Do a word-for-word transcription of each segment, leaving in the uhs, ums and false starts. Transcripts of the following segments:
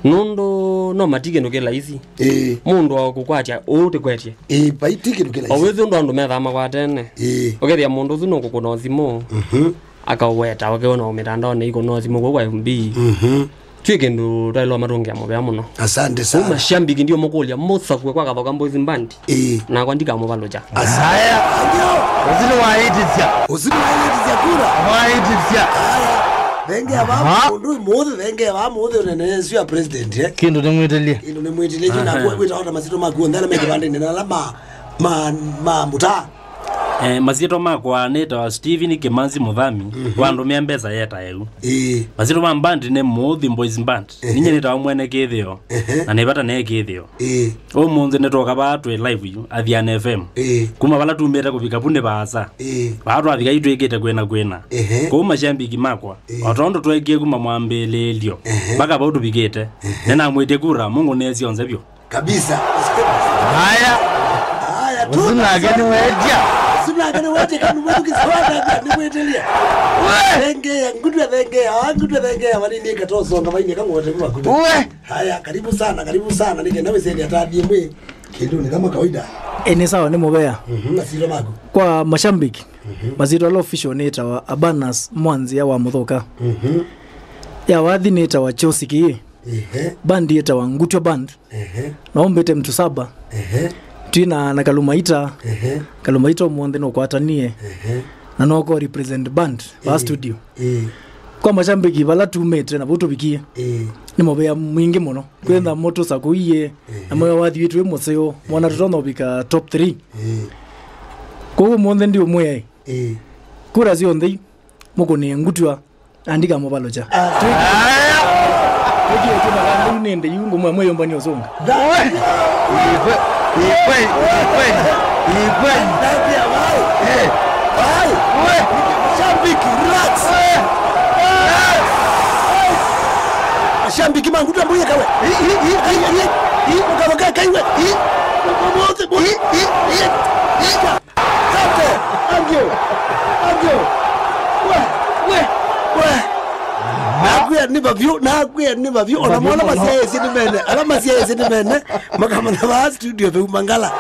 Nũndũ no mati kĩndũ kĩ laisi. Ĩĩ. Mũndũ akũkwatya ũũ tĩkwetye. Ĩĩ, vai ti kĩndũ kĩ laisi. O wĩthĩ ũndũ andũ methaa makwatene. Ĩĩ. Ũkethĩa mũndũ ũsu nũkũkũna ũsimũ. Mhm. Akaweta ũkĩona mitandaonĩ ikũna ũsimũ kũu kwa F B. Mhm. Twĩ kĩndũ twaĩlwa matũngĩa mũvea mũno. Asante sana. Mashabiki ndio mũkũlya mũsakue kwa Kathoka Boys Band. Ĩĩ. Nakwa ndikamũvalũkya. Aya. Ũsu nĩwaĩtĩsya. Ũsu nĩwaĩtĩsya kura. Waĩtĩsya. Aya. Thengea va mũndũ mũthĩ, thengea va mũthĩ ũnene Yesu ya president, eh? Kĩndũ nĩmwĩtĩlye. Kĩndũ nĩmwĩtĩlye, kĩu nakuo wĩtawa ta masito maku onthe ala me kĩvandĩnĩ na ala ma, ma, ma mũtaa. Eh, masyĩtwa makwa nĩtawa Steven Kĩmanzi Mũthami, mhm, wa andũ mea mbesa yeta eu. Ĩĩ. Masyĩtwa ma band nĩ Mũũthi Boys Band. Ehe. Ninyie nĩtawa mwene kĩthĩo, ehe, na nĩvata nee kĩthĩo. Ĩĩ. Ũmũnthĩ nĩtwoka vaa twĩ live yu, Athiani F M. Ĩĩ. Kuma vala tumĩte kũvika vu nĩ vaasa. Ĩĩ. Vaa twavika yu twĩkĩte kwĩna kwĩna. Ehe. Kũu mashabiki makwa, ĩĩ, o tondũ twekie kuma mwambĩlĩĩlyo, ehe, mpaka vau tũvikĩte. Ehe. Nĩnamwĩtie kura, Mungu nĩe syonthe vyũ. Kabisa. Haya. Haya, tu. Ũsu nake nĩwetya. Ũsu nake nĩwetya, kana mwĩthukĩsya wetya, nĩmwĩtĩlye. We! Thengea, ngutwe thengea, ah, ngutwe thengea, vanini katosonga, vaini kang'ote kwa kutu. We! Haya, karibu sana, karibu sana, nĩkenda wĩseni atathie mwĩ. Kĩndũ nĩ kama kawaida. E, nĩ sawa, nĩ mũvea. Mhm, masito maku. Kwa mashabiki, mhm, masito ala official nĩtawa Abanas Mwanzia wa Mũthoka. Mhm. Ya wathi nĩtawa Chosi Kii. Ehe. Band yĩtawa Ngutwa Band. Ehe. Na ũmbĩte mtu saba. Ehe. Twina na Kalumaita. Ehe. Kalumaita ũmũnthĩ nũkwatanie. Ehe. Na noko represent band va, ĩĩ, studio. Ĩĩ. Kwa mashabiki vala tumĩte na vau tũvikie. Ĩĩ. Nĩ mũvea mwingĩ mũno. Kwĩtha, ĩĩ, mũtũsakũie, ĩĩ, na mwĩa wathiĩtwe mũseo, mwana tũtonya ũvika top three. Ĩĩ. Kwoguo ũmũnthĩ ndiũmwĩai. Ĩĩ. Kura syonthe mũkũnĩe Ngutwa. Andika mũvalũkya. Ah. Twĩkie, twĩkie tũna vandũ nĩ ndĩ yu ngũmwe mwĩyũmbani ũsũnga. Ĩkweli, ĩkweli, ĩkweli. Ndambia vai. Eh. Vai. We. Shabiki, relax. We. Relax. Shabiki mangu tambuye kawe. I, i, i, i, i, i. Ukawa kaiwe. I. Mote, mote. I, i, i, i. Asante. Thank you. Thank you. We, we, we. Nakwĩa nĩ vavyu, nakwĩa nĩ vavyu, ona mwana mũno. Masyaĩsĩ nĩ mene, ala masyaĩsĩ nĩ mene, makamanya vaa studio veu mangala.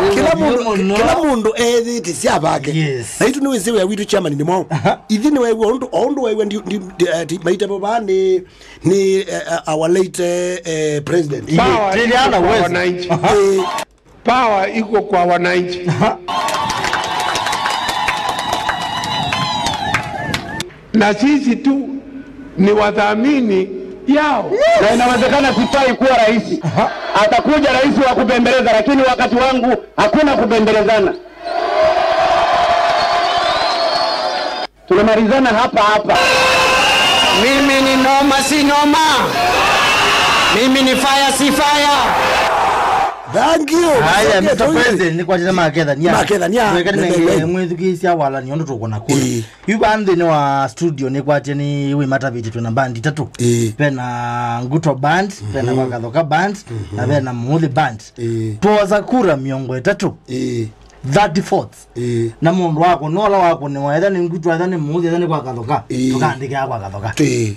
Nĩ vavyu mũno. Kĩla mũndũ, kĩla mũndũ ethĩte sya vake. Yes. Na itu nĩ wĩsĩ wĩa witũ chairman nĩ mwaũ. Aha. Ithi nĩ wewe ũndũ, o ũndũ wewe ndi, ndi, ndi, eh, ndi, maitavo vaa nĩ, nĩ, eh, eh, our late, eh, eh, president. Power iko kwa wananchi. Aha. Eh, Power iko kwa wananchi. Na sisi tu ni wadhamini yao. Na inawezekana sitawahi kuwa rais. Atakuja rais wa kubembeleza, lakini wakati wangu hakuna kubembelezana. Tunamalizana hapa hapa. Mimi ni noma, si noma. Mimi ni fire, si fire. Thank you. Haya, Mister President, nĩkwatĩte makethania. Makethania. Weka nĩ menge mwĩthukĩĩsya wala nĩ ũndũ tũkũna kũla. Ĩĩ. Yu vaa nthĩnĩ wa studio nĩkwatĩe nĩ wĩ matavĩtye twĩna band itatũ. Ĩĩ. Vena Nguto Band, vena Vakathoka Band, na vena Mũũthĩ Band. Ĩĩ. Twosa kura mĩongo ĩtatũ. Ĩĩ. Thirty-fourth. Ĩĩ. Na mũndũ wakũnĩwa ũla wakũnĩwa, etha nĩ Ngutwa, etha nĩ Mũũthĩ, etha nĩ kwa Kathoka, ĩĩ, tũkaandĩkĩa kwa Kathoka. Ĩĩ.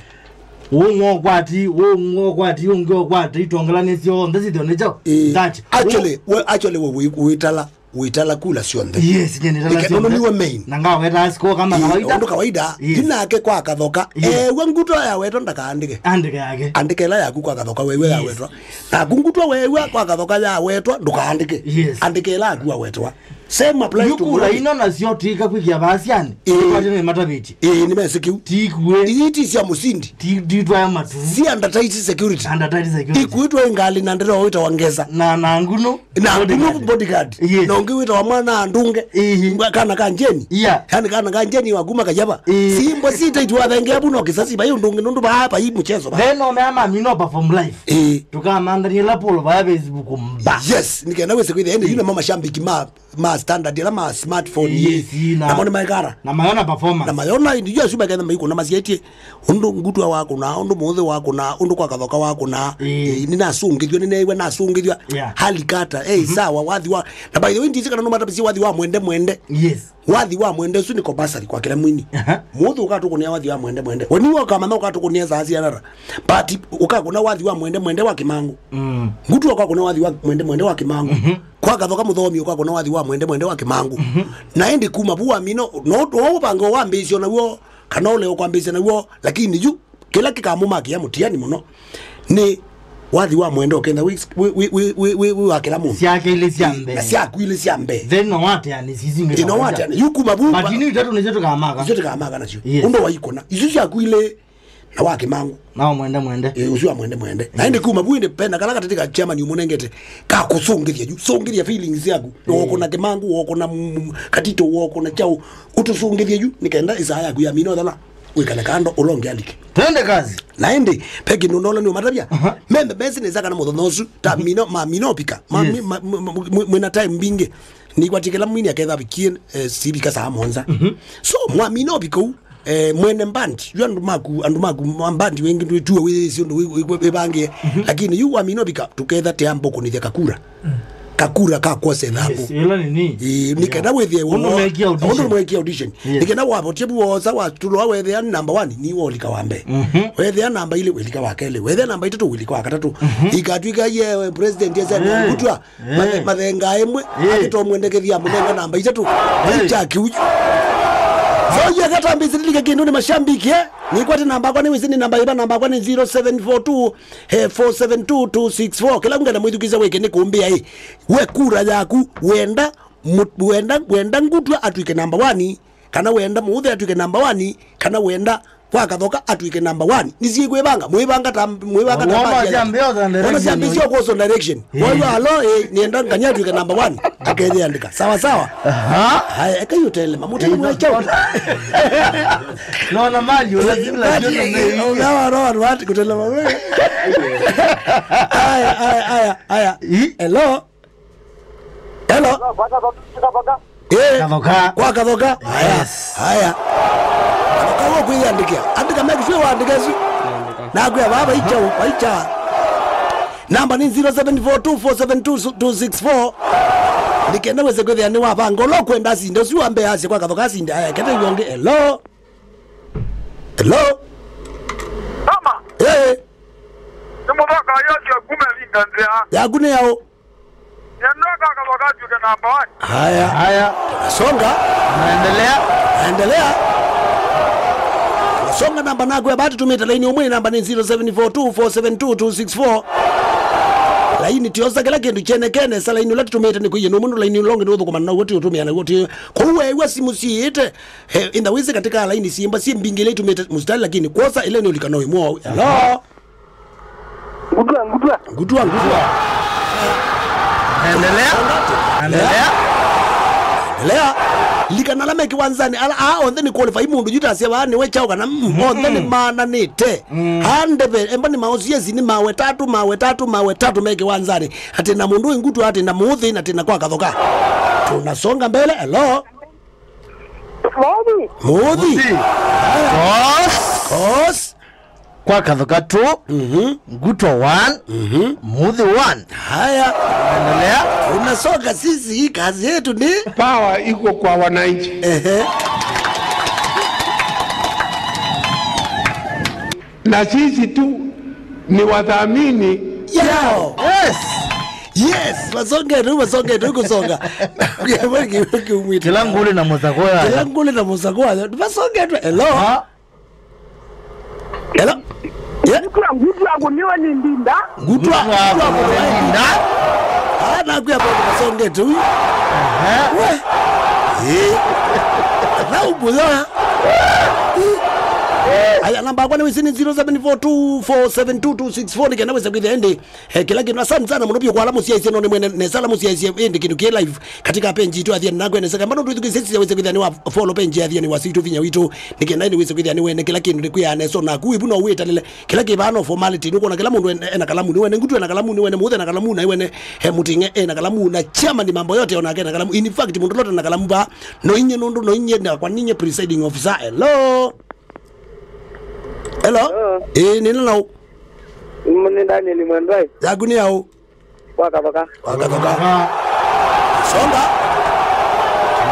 Ũũ ng'o ũkwati, ũũ ng'o ũkwati, ũngĩ ũkwati, itongelanĩsye onthe sithio nĩ kyaũ? Ĩĩ. That. Actually, we, actually, we, we, wĩtala, wĩtala kula syonthe. Yes, nye nĩtala syonthe. Nĩke, nũndũ nĩwe main. Na ngaweta score kama kawaida. Ĩĩ, ũndũ kawaida, yes, yu nake kwa Kathoka, yes, ewa Ngutwa yawetwa ndakaandĩke. Andĩke yake. Andĩke ĩla yaku kwa Kathoka, wewe, yes, yawetwa. Naku Ngutwa weew'a kwa Kathoka yawetwa, ndũkaandĩke. Yes. Andĩka ĩla yaku wawetwa. Same applies to kura Mũũthĩ. Ino nasyo twĩka kwĩkĩa vaasianĩ. Ĩĩ. Tũkwatĩe nĩ matavĩtye. Ĩĩ, nĩmesĩ kĩu. Tikuĩ. Ii ti sya mũsindi. Ti, ti twaya matu. Si under tight security. Under tight security. Ikuĩtwe ngalĩ na ndereva wĩtawa Ngesa. Na, na ngunu. Na ngunu bodyguard. Yes. Na ũngĩ wĩtawa mwana andunge. Ĩĩ. Kana ka Njeni. Yeah. Yani kana ka Njeni wa kuma Kayaba. Ĩĩ. Simbo si tight wathengea bu no kisasi, vai ũndũ ũngĩ nũndũ vaa, vai mũchezo vaa. Then no mea mami no perform live. Ĩĩ. Tũkamanthania ĩla polo vaya Facebook mba. Yes, nĩkenda wĩse kwĩthĩa ĩndĩ, ĩĩ, yu namo mashabiki ma, ma standard, ĩla ma smartphone, yes, ĩĩ, na, namo nĩmaekara. Na mayona performance. Na mayona ĩndĩ, yu asu maketha maikũna masyaĩtye, ũndũ Ngutwa wakũna, ũndũ Mũũthĩ wakũna, ũndũ kwa Kathoka wakũna. Ĩĩ. Ĩĩ, nĩnasũngĩthw'a, nĩneew'a nasũngĩthw'a. Yeah. Hali kata, eh, mhm, sawa, wathi wa, na by the way, ndisi kana nũmatavisye wathi wa mwende mwende. Yes. Wathi wa mwende ũsu nĩ compulsory kwa kĩla mwini. Aha. Mũthĩ ũkatũkũnĩa wathi wa mwende mwende. We nĩwe ũkamanya ũkatũkũnĩa saa siana ata. But ũkakũna wathi wa mwende mwende wa Kĩmangũ. Mm. Ngutu ũkakũna wathi wa mwende mwende wa Kĩmangũ. Mhm. Kwa Kathoka mũthomi ũkakũna wathi wa mwende mwende wa Kĩmangũ. Mhm. Na ĩndĩ kuma vu wamina, no, no ũvange wambĩĩsyo naw'o, kana ũle ũkwambĩĩsya naw'o, lakini yu, kĩla kĩkamũmakĩa mũtiani mũno nĩ wathi wa mwende ũkenda wĩ, wĩ, wĩ wa kĩla mũndũ. Syake ilĩ sya mbee. Na syaku ilĩ sya mbee. Then no wateane sisi ingĩ. Ĩno kawaja. Wateane. Yu kuma vu. But inu itatũ nĩsyo tũkamaka. Nĩsyo tũkamaka nacio. Yes. Ũndũ waikũna. Isu syaku ilĩ na wa Kĩmangũ. Nao mwende mwende. Ĩ, ũsu wa mwende mwende. Na ĩndĩ kuma vu ĩndĩ pena kala katete ka chairman ũmũnengete ka kũsũngĩthya yu. Sũngĩthya feelings syaku. Ĩ. Wokũna Kĩmangũ, wokũna m-, m-, Katito, wokũna Chao. Ũtũsũngĩthye yu, nĩ kenda ĩsaa yaku yamina ũthela, wĩkale kando, ũla ũngĩ alike. Twende kazi. Na ĩndĩ, pe kĩndũ ndola nĩ ũmatavya. Aha. Membe besi nĩ saka na mũthenya ũsu, ta mina, mamina ũpika. Ma-, Yes. mi-, ma-, ma-, ma-, mwi-, mwĩna time mbingĩ. Nĩkwatĩ kĩla mwini aketha avikie, eh, sivika saa mũonza. Mhm. So, mwamina ũpika u, eh, mwene mbandi, yu andũ maku, andũ maku ma mbandi wengĩ ndwĩtua wĩsĩ ũndũ wĩ-, wĩ-, wĩ-, wĩvangie. Mhm. Lakini yu wamina ũpika, tũketha te ambũkũnĩthya kakura. Mm. Kakura ka kwosa ĩthangũ. Yes, ĩla nĩ nĩ. Ĩĩ, nĩ kenda wĩthĩe ũndũ mekie audition. Ũndũ mekie audition. Yes. Nĩ kenda wavotie bu wosa wa tulo wethĩa nĩ number one, nĩ wolika wa mbee. Mhm. Wethĩa namba ilĩ, wĩlika wa kelĩ. Wethĩa namba itatũ, wĩlika wa katatũ. Mhm. Ikatwika ye, eh, president yese, eh, kutwa, eh, mathe-, mathenga ĩmwe, eh, akĩtomwendekethia mũnenga namba itatũ. Eh. Maicha kiuju. So, ye katambĩsĩ lilike kĩndũ nĩ mashambiki, eh? Nĩkwate namba akwa nĩ wĩsĩ nĩ namba iba, namba akwa nĩ zero seven four two, eh, four seven two two six four. Kĩla ngenda mwĩthukĩĩsya wĩke nĩ kũmbĩa ĩ. We kura yaku, wenda, mu-, wenda, wenda Ngutwa atwike number one, kana wenda Mũũthĩ atwike number one, kana wenda Kwa Kathoka atwike number one. Nĩsikwĩvanga, mwĩvanga ta, mwĩvanga ta. Wona syambĩsya kwosa direction. Eh. Wona syambĩsya kwosa direction. Eh. Wona alo, eh, nĩenda Ngania atwike number one. Akeyĩandĩka. Sawa sawa. Aha. Haya, eka yu telema. Mũtele mwa chao. Nona mali, lazima, lazima. Unawa roho watu kutelema wewe. Aya, aya, aya, aya. Ii. Hello. Hello. Eh. Kathoka. Kwa Kathoka. Haya. Yes. Haya. Kathoka, wewe kwĩyandĩkĩa. Andĩka, make sure waandĩka ĩsu. Nakwĩa vaa vaicha, vaicha. Namba nĩ zero seven four two four seven two two six four. Nĩ kenda wĩse kwĩthĩa nĩ wavanga ũla ũkwenda asinde. Ũsu wa mbee asye kwa Kathoka asinde. Haya, kete yonge. Hello. Hello. Mama. Eh. Nĩ mũthaka yosio kuma ĩvinda nzĩa. Yaku nĩ yaũ? Nĩenda kaka wakatuke namba one. Haya. Haya. Songa. Naendelea. Naendelea. Songa namba naku ya bahati, tumĩte laini ũmwe, namba nĩ zero seven four two four seven two two six four. Laini tiosa kĩla kĩndũ kyenekene, sa laini ũla tũtũmĩte nĩ kũiye nũmũndũ laini ũla ũngĩ ndũthũkũma na ũguo tũtũmĩa na ũguo tĩ. Kũu wewa simu siĩte, eh, in the ways katika laini simba si mbingĩ ile tumĩte mustari, lakini kwosa ile nĩ ũlikano ĩmwe. Hello. Ngutwa, ngutwa. Ngutwa, ngutwa. Endelea. Endelea. Endelea. Likana ala me kĩwanzanĩ, ala, aa, onthe nĩ qualify, mũndũ yu tasya vaa nĩwe chao kana, mm, onthe nĩ maananĩte. Mm. Aa, ndeve, emba nĩ maosiesi, nĩ mawe tatu, mawe tatu, mawe tatu me kĩwanzanĩ. Atĩ na mũndũ wĩ Ngutwa, atĩ na Mũũthĩ, na atĩ na kwa Kathoka. Tunasonga mbele, hello. Mũũthĩ. Mũũthĩ. Mũũthĩ. Kos. Kos. Kwa Kathoka two, mhm, Ngutwa one, mhm, Mũũthĩ one. Haya. Endelea. Unasonga sisi, hii kazi yetu ni power iko kwa wananchi. Ehe. Na sisi tu ni wadhamini yao. Yes. Yes, wasonge tu, wasonge tu kusonga. Kila nguli na mũsako wayo. Kila nguli na mũsako wayo. Wasonge tu. Hello. Ha? Hello? Yeah. Ngutwa, ngutwa kuniwa ni ndinda. Ngutwa, ngutwa kuniwa ni ndinda. Ah, nakwĩa bwana masongete uyu. Aha. We. Eh. Na ubuya. Aya, namba yakwa nĩ wĩsĩ nĩ zero seven four two four seven two two six four, nĩ kenda wĩse kwĩthĩa ĩndĩ. Eh, kĩla kĩndũ, asante sana mũno vyũ kwa ala mũsyaisye, no nĩ mwene nesa ala mũsyaisye ĩndĩ kĩndũ kĩ live katika page itũ Athiani Nakwa Nesa. Kamba no twĩthukĩĩsye sisi wĩse kwĩthĩa nĩ wa follow page ya Athiani wa Sitũ Vinya Witũ. Nĩ kenda ĩndĩ wĩse kwĩthĩa nĩ wene kĩla kĩndũ nĩ kwĩana so naku ivu no wĩtalĩle. Kĩla kĩvaa no formality, nũkwona kĩla mũndũ ena, ena kalamu, nĩ wene Ngutwa ena kalamu, nĩ wene Mũũthĩ ena kalamu, na wene, eh, Mũting'e ena kalamu, na chairman mambo yote onake ena kalamu. In fact, mũndũ lote ena kalamu va, no inye nũndũ, no inye na kwa ninye presiding officer. Hello? Hello? Hello? Eh, nĩ nana. Nĩ Daniel Mwendwai. Yaku nĩ yaũ? Kwa Kathoka. Kwa Kathoka. Songa.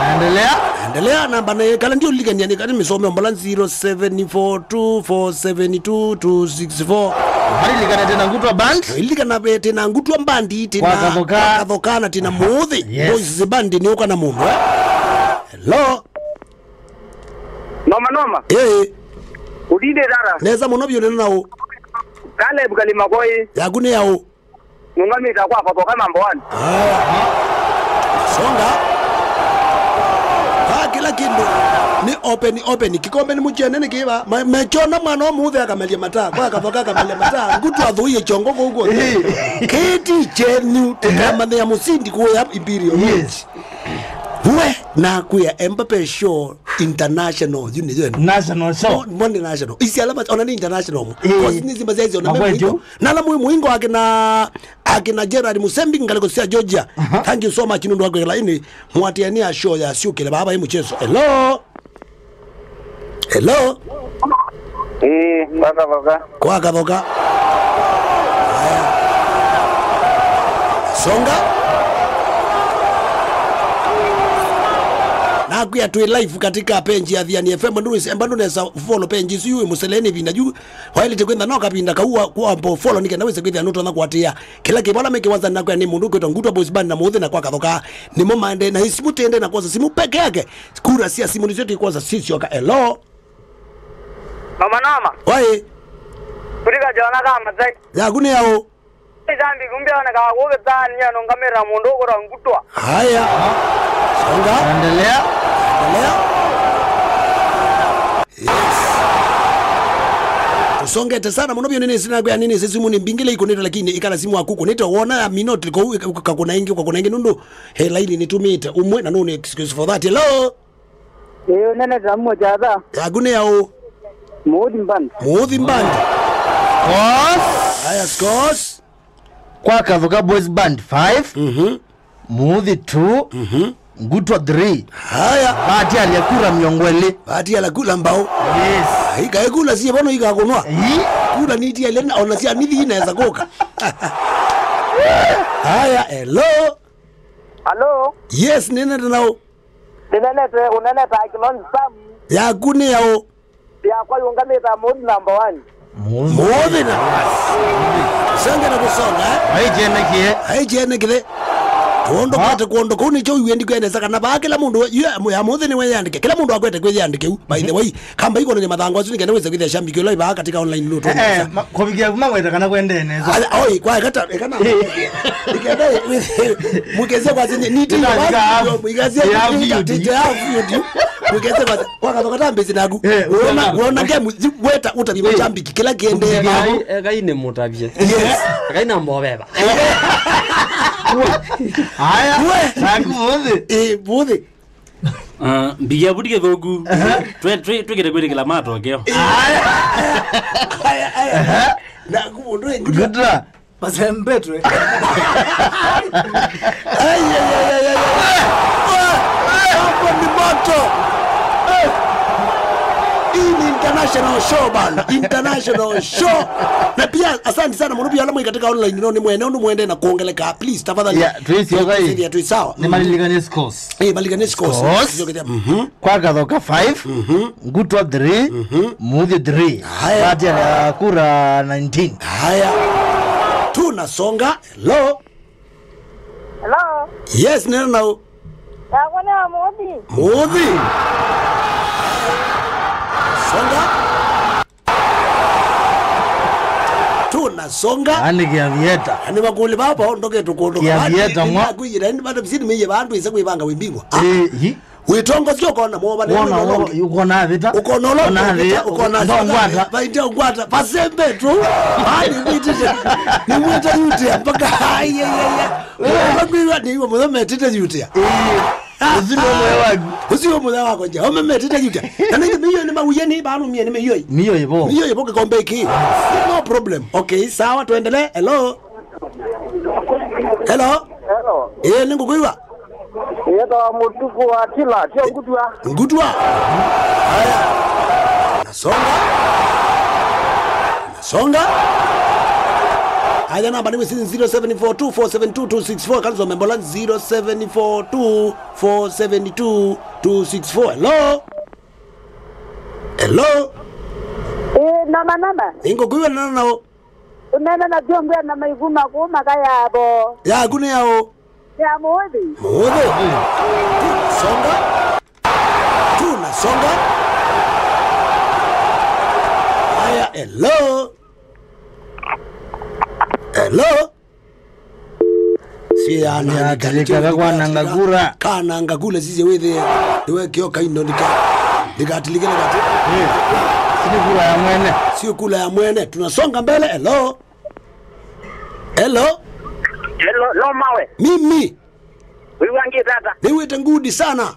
Naendelea. Endelea, namba nĩ kana ndiũlilikania nĩ kana mĩsome mbala zero seven four two four seven two two six four. Malilikana tena Ngutwa Band. Ilikana ve tena Ngutwa Band, tena Kwa Kathoka. Kwa Kathoka na tena Mũũthĩ. Yes. Boys Band nĩ ũka na mũndũ, eh? Hello. Noma, noma. Eh. Ũtindĩte ata? Nesa mũno vyũ, nĩ naũ? Caleb Kalimakoi. Yaku nĩ yaũ? Nũngamĩte Kwa Kathoka number one. Aya. Songa. Ah, kĩla kĩndũ. Nĩ open, open. Kĩkombe nĩ mũkyene nĩ kĩva. Ma-, mechona mwana ũmũthĩ akamelia mataa. Kwa Kathoka akamelia mataa. Ngutwa athũie kyongo kũu kũu. Kĩti kyenyu. Tũkamanyĩa mũsindi kũya Imperial. Yes. We, nakwĩa Mbappe Show International, yu nĩ yo ĩno. National show. Mo-, mo nĩ national. Isi alama, ona nĩ international mo. Eh. Kosi nĩ simba saizi ona Mabwe mimi juu. Na ala mwĩ mũingo akina, akina Gerard Musembi, ngalĩko sya Georgia. Aha. Thank you so much nũndũ wa kwĩkala ini. Mwatĩanĩa show ya syũkĩle baba ĩ mũchezo. Hello? Hello? Ĩĩ, Kwa Kathoka. Kwa Kathoka. Aya. Songa. Nakwĩa twĩ live katika page ya Thiani F M. Nduwĩsĩ, emba ndũnesa follow page isu yu, ĩ mũseleni ĩvinda yu. Waĩlĩte kwĩtha no kavinda kau wa, kwamba follow nĩ kenda wĩse kwĩthĩa nũtonya kũatĩĩa kĩla kĩvala me kĩwanzanĩ. Nakwĩa nĩ mũndũ ũkwĩtwa Ngutwa Boys Band na Mũũthĩ na Kwa Kathoka. Nĩmo maende na simu tende na kwosa simu peke yake. Kura sya simu nĩsyo tũikwosa sisyoka. Hello? Noma, noma. Waĩ? Kũtika Jona ka Masai. Yaku nĩ yaũ? Ĩthambi kumbe oneka kũkĩthaania nũngamĩra mũndũ ũkũra Ngutwa. Haya. Songa. Endelea. Endelea. Yes. Tũsongete sana mũno vyũ, nĩnĩsĩ nakwĩa nĩnĩsĩ simu nĩ mbingĩle ikũnĩte, lakini ĩkala simu waku kũnĩte wona ya minoti kũu, ĩka-, ũkakũna ĩngĩ, ũkakũna ĩngĩ nũndũ he laini nĩtumĩte ũmwe na nũnĩ excuse for that. Hello? Ĩĩ, ũnenete na Mũchatha. Yaku nĩ yaũ? Mũũthĩ Band. Mũũthĩ Band. Scores. Haya, scores. Kwa Kathoka Boys Band five. Mhm. Mũũthĩ two. Mhm. Ngutwa three. Haya. Vatialya kura mĩongo ĩlĩ. Vatialya kula mbao. Yes. Ika kula sie bono ika kunwa. Ĩĩ. Kula nĩ tia lena ona sia nithi inaweza kũka. Haya, hello. Hello. Yes, nene nao. Ndĩnenete, ũnenete Akilon Sam. Yaku nĩ yaũ? Yakwa yũngamĩte Mũũthĩ number one. Mũũthĩ na. Senge na kusonga, eh? Aijenekĩe. Aijenekĩe. Kuondoka ate kuondoka, kũu nĩkyo iwe ndikwenesa kana vaa kĩla mũndũ, yu ya, ya Mũũthĩ nĩwe yandĩke. Kĩla mũndũ akwete kwĩyandĩke u, by the way. Kamba ikono nĩ mathango asu nĩ kenda wĩse kwĩthĩa shambiki ũla ivaa katika online nũtũ. Eh, eh, ma-, kũvikĩa kuma weta kana kwendee nesa. Ala, oi, kwa kata, kana. Ikenda, mukeze kwa zinye, niti. Ika, ika, ika, ika, ika, mukeze kwa, kwa kathokata mbezi nagu. Eh, wona, wona game, weta utabi mashambiki, kila kiende. Ekai, ekai nĩ mũtavye. Yes. Ekai na mboveva. Haya, we. Naku Mũũthĩ. Eh, Mũũthĩ. Ah, mbigia vuti kĩthũku. Twe-, twe-, twĩkĩte kwĩtĩkĩla matokeo. Aya, aya, aya. Na ku-, ndũ ĩngĩ. Good luck. Pasembetwe. Ai, ai, ai, ai, ai. Hapo ni moto. Eh. Hii ni international show bana. International show. Na pia asante sana mũno pia ala mwĩ katika online no nĩ mwene ũndũ mwende na kuongeleka. Please, tafadhali. Yeah, twĩsyoka hii. Twĩ sawa. Nĩ malilikane scores. Eh, malilikane scores. Scores. Sio kete. Mhm. Kwa Kathoka five, mhm, Ngutwa three, mhm, Mũũthĩ three. Haya. Bahati ya kura nineteen. Haya. Tunasonga. Hello. Hello. Yes, nena nao. Yakwa nĩ ya Mũũthĩ. Mũũthĩ. Songa. Tunasonga. Yaani kĩavieta. Ani makuli baba ondoke tukondo. Kĩavieta mwa. Kuira ni bado bisini meye bandu isa kuibanga wimbingwa. Eh, yi. Wĩtongothya ũkona mova nĩ wona ũkona vita. Ũkona ũla ũkona vita, ũkona ndongwata. Vaindia ũkwata pasembetwe. Ani mwitite. Nĩ mwita yutia mpaka ai ai ai. Ũkwĩwa nĩ iwe mũthe metite yutia. Ũsu nĩ mũya waku. Ũsu nĩ mũya wako nja. Ome metite yutia. Na nĩ mĩio nĩ mauye nĩ banu mie nĩ mĩio. Mĩio ibo. Mĩio ibo kikombe iki. No problem. Okay, sawa, tuendelee. Hello. Hello. Hello. Eh, nĩ ngũkwĩwa. Yetawa Mũtuku wa Tila, tio Ngutwa. Ngutwa. Haya. Nasonga. Nasonga. Aya namba nĩ wĩsĩ zero seven four two four seven two two six four, kana some mbola zero seven four two four seven two two six four. Hello? Hello? Ĩĩ, noma, noma. Nĩngũkwĩw'a nana nao. Ũneena na Jombua na Maivuma kũu Makayabo. Yaku nĩ yaũ? Ya Mũũthi. Mũũthi? Songa. Tunasonga. Haya, hello. Hello. Siana, Yatilika, nikatilika, kananga kura. Kananga kura, sisi wĩthĩe. Iwe kĩo kaindo ndika. Ndikatilikile kati. Eh, sini kura ya mwene. Sio kura ya mwene. Tunasonga mbele. Hello. Hello. Hello, no mawe. Mimi. Wĩw'a ngĩ tata. Nĩwĩte ngudi sana.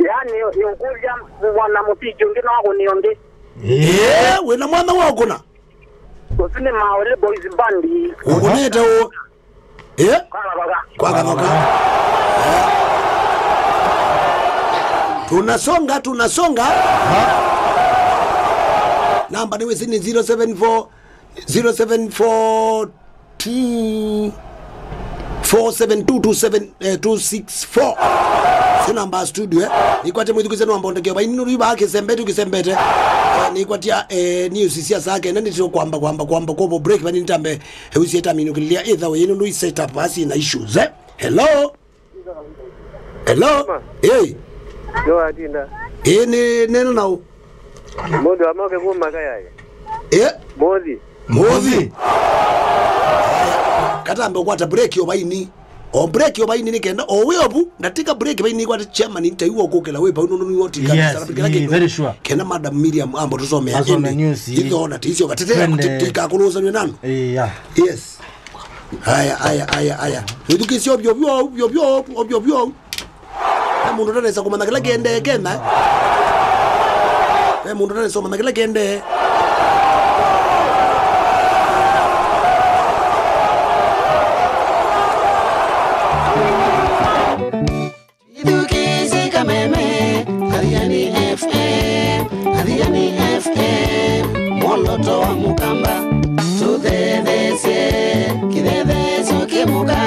Yaani, nĩũkũlya mwana mũsiki ũngĩ no akũnĩe ũngĩ. Eh, wĩna mwana wa ũkũna? Ũsu nĩ Maole Boys Band. Ũkũnĩte ũ? Eh? Kwa Kathoka. Kwa Kathoka. Tunasonga, tunasonga. Namba nĩ wĩsĩ nĩ zero seven four, zero seven four two four seven two two seven, eh, two six four. Sio namba ya studio, eh. Nĩkwatya mwĩthukĩĩsya nĩ wambondekeo. Vai nũndũ yu vaa kĩsembete, kĩsembete. Eh, nĩkwatya, eh, news sya saa kenda nĩtĩo kwamba, kwamba, kwamba, kwamba break, vai nĩtambe, eh, usieta minũkĩlĩlya, ĩtha wĩ nũndũ i setup, asi na issues, eh. Hello? Hello? Ma. Hey. Yo atinda. Eh, nĩ, nena nao. Mũndũ amoke kuma kayaya. Eh? Mũthi. Mũthi. Katambe ũkwata break yo vaini. O break yo vaini nĩ kenda. O wĩ ovu, na tika break vaini kwata chairman nitaiwa kũkela wĩ vau nũndũ nĩ wotika. Yes, sana kĩla kĩndũ. Very sure. Kenda Madam Miriam ambo tusomea. Asome news. Itho na tisio katete. Twende. Tika kũlũsanyo nanu. Eh, yeah. Yes. Aya, aya, aya, aya. Wĩthukĩĩsye ovyo, ovyo, ovyo, ovyo, ovyo, ovyo. Ve mũndũ ũtanesa kũmanya kĩla kĩendee Kenya. Ve mũndũ ũtanesa kũmanya kĩla kĩendee. Ithukĩĩsye kameme, Athiani F M, Athiani F M, mwoloto wa mũkamba, tũthetheesye, kĩthetheesyo kĩ mũka,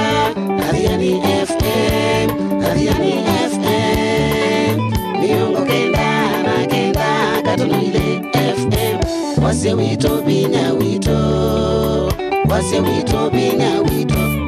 Athiani F M, Athiani F M, mĩongo kenda na kenda katono ilĩ F M, wasya witũ, vinya witũ, wasya witũ, vinya witũ.